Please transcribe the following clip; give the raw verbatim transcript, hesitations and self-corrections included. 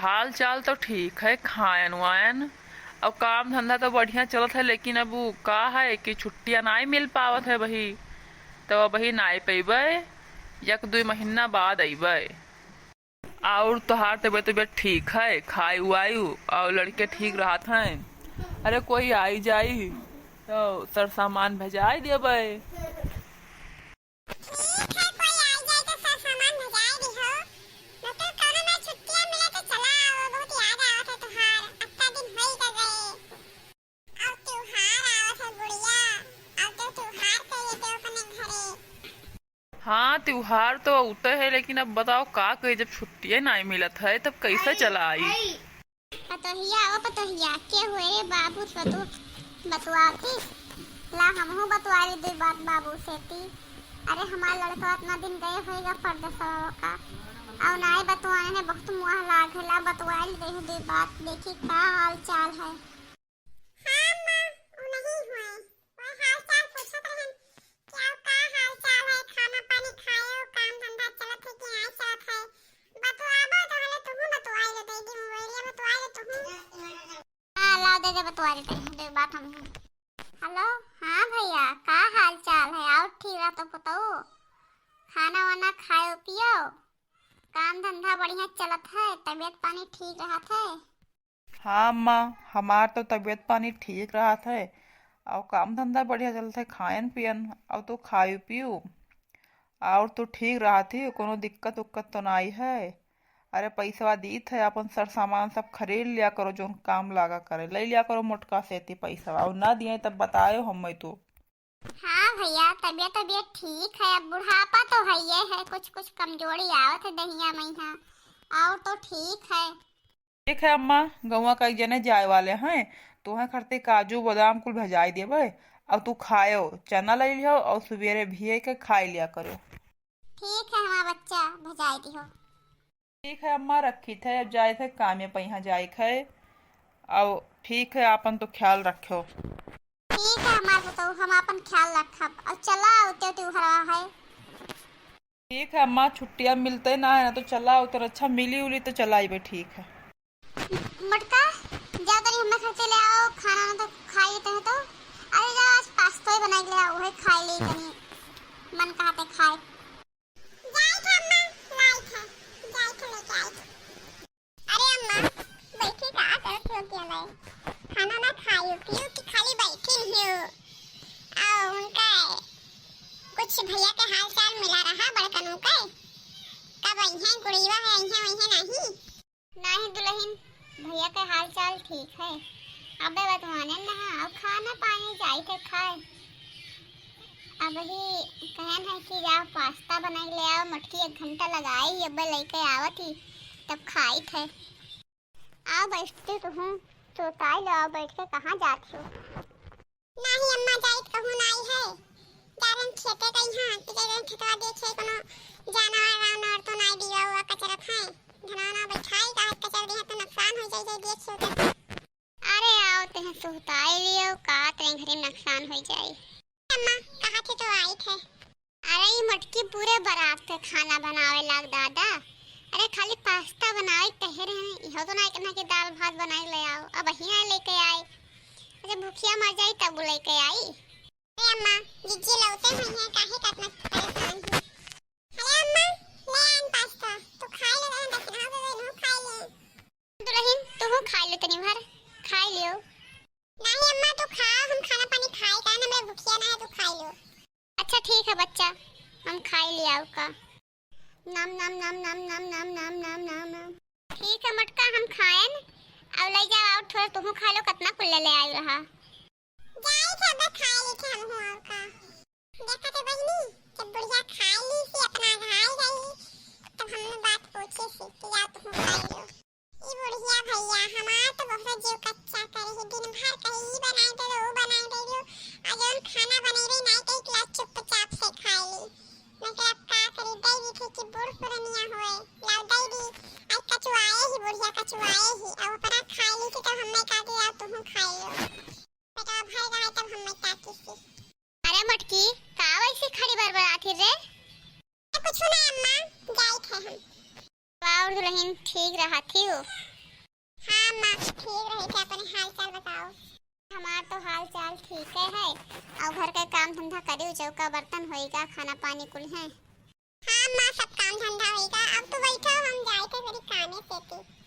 हाल चाल तो ठीक है, खायन वायन और काम धंधा तो बढ़िया चलत है, लेकिन अब उ का है कि छुट्टिया नाई मिल पावत है बही, तो अब बही नाई पइबे, एक दुई महीना बाद अइबे। और तोहार तबियत, तबियत ठीक है, खाई उआई और लड़के ठीक रहत हैं? अरे कोई आई जाई तो सर सामान भेजाई देबे। ठीक है, कोई आई जाई तो सर सामान भेजाई दिहो। मतलब कौनो ना छुट्टिया मिले तो चला आओ, बहुत याद आवत है तोहार, अतना दिन होई गए। और त्योहार आवत है गुड़िया, और तो त्योहार कइले देउ अपने घरे। हाँ, त्योहार तो उतरे है, लेकिन अब बताओ का करी, जब छुट्टिये नाई मिलत है तब कैसे चला आई? पतोहिया, ओ पतोहिया, के हुए रे बाबू से बतु-, बतुआती? ला हमहू बतुआई दुई बात बाबू से ती। अरे हमार लड़का अतना दिन गए होइगा परदेसवा का, और नाई बतुआए ने बहुत मुँह लागेला, बतुआई दे दुई बात, देखी का हाल चाल है। हाँ अम्मा, उ नहीं हुए। वह हाल चाल पूछत रहन कि और का हाल चाल है, खाना पानी खायो, काम धंधा चलत है कि नहीं चलत है। बतुआबो तो हले तुहू बतुआई ले, दे दी मोबाइलिया बतुआई ले तुहू। हाँ, लाओ दे दे बतुआई ले, दे बात हम। हेलो, हाँ भैया, का हाल चाल है? और ठीक रहा तो बताओ, खाना वाना खायो पियो, काम धंधा बढ़िया चलत है, तबीयत पानी ठीक रहत है? हाँ अम्मा, हमार तो तबीयत पानी ठीक रहत है और काम धंधा बढ़िया चलत है, खायन पियन और तो खायु पियु और तो ठीक रहत ही, कोनो दिक्कत उक्कत तो नाई है। अरे पैसवा दीत है, अपन सर सामान सब खरीद लिया करो, जौन काम लागा करे, ले लिया करो मोटका से एती पैसवा, और ना दिए तब बतायो हमें तो। हाँ भैया, तबीयत, तबीयत ठीक है, अब बुढ़ापा तो हइये है, कुछ, कुछ कमजोरी आवत है दहिया में यहाँ, और तो ठीक है। ठीक है अम्मा, गौवा का एक जने जाए वाले हैं, तोहे खरते काजू बादाम कुल भेजाई देबे, और तू खायो, चना ले लियो और सुबेरे भिए के खाई लिया करो। ठीक है हमार बच्चा, भेजाई दिहो। ठीक है अम्मा, रखी थे, अब जाए थे कामे पे यहाँ जाए थे। अब ठीक है, आपन तो ख्याल रखो। ठीक है हमार बतऊ, हम आपन ख्याल रखब। और चला उते त्योहरवा है। ठीक है अम्मा, छुट्टिया मिलते ना है ना, तो चला उतर, अच्छा मिली उली तो चला आइबे। ठीक है। मोटका, जा तनी हमें घर से ले आओ खाना, ना तो खाई लेते हैं तो। अरे जा, आज पास्ता ही बना के ले आओ, वही खाई ले तनी, मन कहते खाए। जाई थे अम्मा, लाई थे, जाई थे लेके आई थे। अरे अम्मा, बैठी का करत हो क्या लाई? खाना ना खाई हो, पियो कि खाली बैठी हो? आ उनका कुछ भैया के हाल चाल मिला रहा बड़कनू के? कब आई हैं गुड़ीवा है, आई हैं वही नहीं? नाही दुलहिन, भैया के हाल चाल ठीक है। अबे बतवाने न हा, अब खाना पानी जाई थे खाए। अबही कहन है कि जाओ पास्ता बनाई ले आओ, मटकी एक घंटा लगाई, अबे लेके आवत ही, तब खाई थे। आओ बैठते तो हूँ, सोताई लो, आओ बैठ के कहाँ जात हो? नाही अम्मा, जाइत कहूँ नाही है। जा रहे खेते गई हाँ, कि जा रहे खेतवा देखे कोनो जानवर वानवर तो नाही दिया हुआ कचरत है। धनवा ना बैठाई काहे कचर दिया तो नुकसान हो जाई, जाई देख सोते। अरे आओ ते हैं सुहताई लियो, का ते घरे नुकसान हो जाई। अम्मा, कहा थे तो आई थे। अरे ई मटकी पूरे बारात के खाना बनावे लाग दादा। अरे खाली पास्ता बनावे कहे रहे, इहो तो नाही कहना कि दाल भात बनाई ले आओ, अबही ना लेके आए। अरे भूखिया मर जाई तब लेके आई। अरे अम्मा, जिज्जी लौटे हुई हैं, काहे का इतना परेशान हो? अरे अम्मा, ले आन पास्ता, तू खाई ले, दस ना हो गए, नो खाई ले। दुलहिन, तू खाई ले तनी भर, खाई लियो। नाही अम्मा, तू खा, हम खाना पानी खाई का, ना मेरा भूखिया ना है, तू खाई लो। अच्छा ठीक है बच्चा, हम खाई ले आओ का। नम नम नम नम नम नम नम नम नम नम। ठीक है मटका, हम खाएन। अब ले जाओ, और थोड़ा तुहू खा लो, कितना कुल्ले ले आयु रहा। जाई थे, अब खा ली थे हम हो और का। देखा थे बहिनी, जब बुढ़िया खा ली से अपना घाई गई, तब हमने बात पूछे से कि या तुहू खा लो। ई बुढ़िया भैया, हमार तो बहुत जीव कच्चा करे है, दिन भर कहीं ई बनाई दे दो, वो बनाई दे दो, आ जौन खाना बनेबे नाई कही, क्लास चुपचाप से खाई ली। मतलब का करी, दे दी थे कि बूढ़ पुरनिया होए, लाओ दे दी, आज कचुआए ही बुढ़िया, कचुआए ही, अब अपना खाई ली थी, तब हमें कहा कि यार तुहू खाई लो, पेटवा भर रहा है, तब हमें कहा कि सी। अरे मटकी, का वैसे खड़ी बरबरात ही रे? कुछ ना अम्मा, जाई थे हम। वाह, और दुलहिन ठीक रहत ही हो। हाँ माँ, ठीक रही थे, अपने हाल चाल बताओ। हमार तो हाल चाल ठीक है, है। और घर के काम धंधा करियो, चौका बर्तन होइगा, खाना पानी कुल है। हाँ माँ, सब काम धंधा होइगा। अब तू बैठा, हम जाए थे थोड़ी कामे से थी।